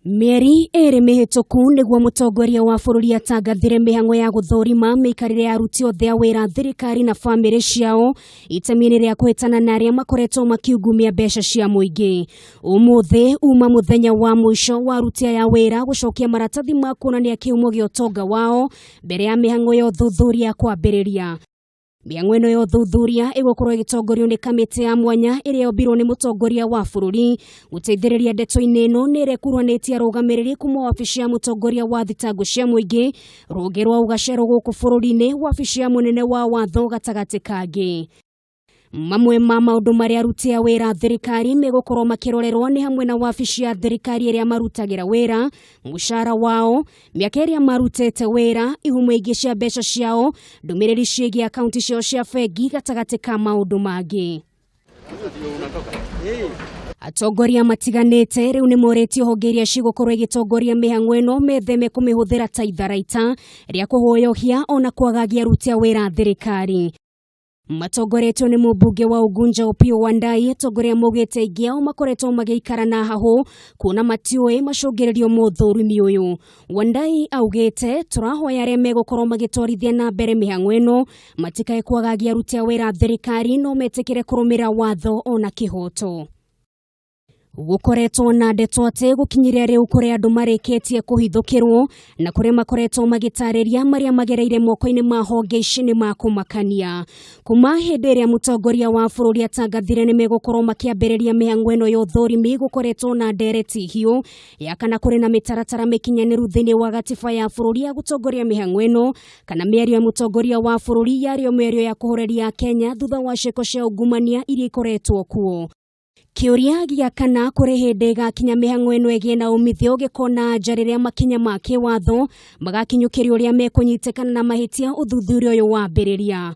Mĩeri 2 mĩhĩtũku nĩguo mũtongoria wa bũrũri atangathire mĩhang'o ya gũthũrima mĩikarĩre ya aruti othe a wĩra thirikari na bamĩrĩ ciao itemi-inĩ rĩa kũhĩtana na arĩa makoretwo makiungumia mbeca cia mũingĩ. Ũmũthĩ uma mũthenya wa mũico wa aruti aya a wĩra gũcokia maratathi ma kuonania kĩhumo gĩa ũtonga wao mbere ya mĩhang'o ya ũthuthuria kwambĩrĩria. Mĩhang'o ĩno ya ũthuthuria ĩgũkorwo ĩgĩtongorio nĩ kamĩtĩ ya mwanya ĩrĩa yombirwo nĩ mũtongoria wa bũrũri. Gũteithĩrĩria ndeto-inĩ ĩno nĩ ĩrĩa ĩkuruhanĩtie arũgamĩrĩri kuma wabici ya mũtongoria wa thitango cia mũingĩ, rũhonge rwa ũgacerũ gũkũ bũrũri-inĩ, wabici ya mũnene wa watho gatagatĩ kangĩ. Mamwe ma maũndũ marĩa aruti a wĩra thirikari megũkorwo makĩrorerwo nĩ hamwe na wabici ya thirikari ĩrĩa marutagĩra wĩra, mũcara wao, mĩaka ĩrĩa marutĩte wĩra, ihumo ingĩ cia mbeca ciao, ndũmĩrĩri ciĩgiĩ akaunti ciao cia bengi gatagatĩ ka maũndũ mangĩ. Atongoria matiganĩte rĩu nĩ morĩtio honge iria cigũkorwo igĩtongoria mĩhang'o ĩno metheme kũmĩhũthĩra ta itharaita rĩa kũhoyohia ona kwagagia aruti a wĩra thirikari. Matongoretio nĩ mũmbunge wa Ugunja Opiyo Wandayi, atongoria maugĩte aingĩ ao makoretwo magĩikara na hahũ kuona matiũĩ macũngĩrĩrio mũthũrimi ũyũ. Wandayi augĩte tũrahoya arĩa megũkorwo magĩtwarithia na mbere mĩhang'o ĩno matikae kwagagia aruti a wĩra thirikari no metĩkĩre kũrũmĩrĩra watho ona kĩhoto. Gũkoretwo na ndeto atĩ gũkinyĩria rĩu kũrĩ andũ marĩkĩtie kũhithũkĩrwo na kũrĩa makoretwo magĩtarĩria marĩa magereire moko-inĩ ma honge ici nĩ ma kũmakania. Kuma hĩndĩ ĩrĩa mũtongoria wa bũrũri atangathire nĩ megũkorwo makĩambĩrĩria mĩhang'o ĩno ya ũthũrimi gũkoretwo na ndereti hiũ ya kana kũrĩ na mĩtaratara mĩkinyanĩru thĩinĩ wa gatiba ya bũrũri ya gũtongoria mĩhang'o ĩno kana mĩario ya mũtongoria wa bũrũri yarĩ o mĩario ya kũhoreria Kenya thutha wa ciĩko cia ungumania iria ikoretwo kuo. Kĩũria gĩa kana kũrĩ hĩndĩ ĩgakinya mĩhang'o ĩno ĩgĩe na umithio gĩkona nja rĩrĩa makinya ma kĩwatho magakinyũkĩrio ũrĩa mekũnyitĩkana na mahĩtia ũthuthuria ũyũ wambĩrĩria.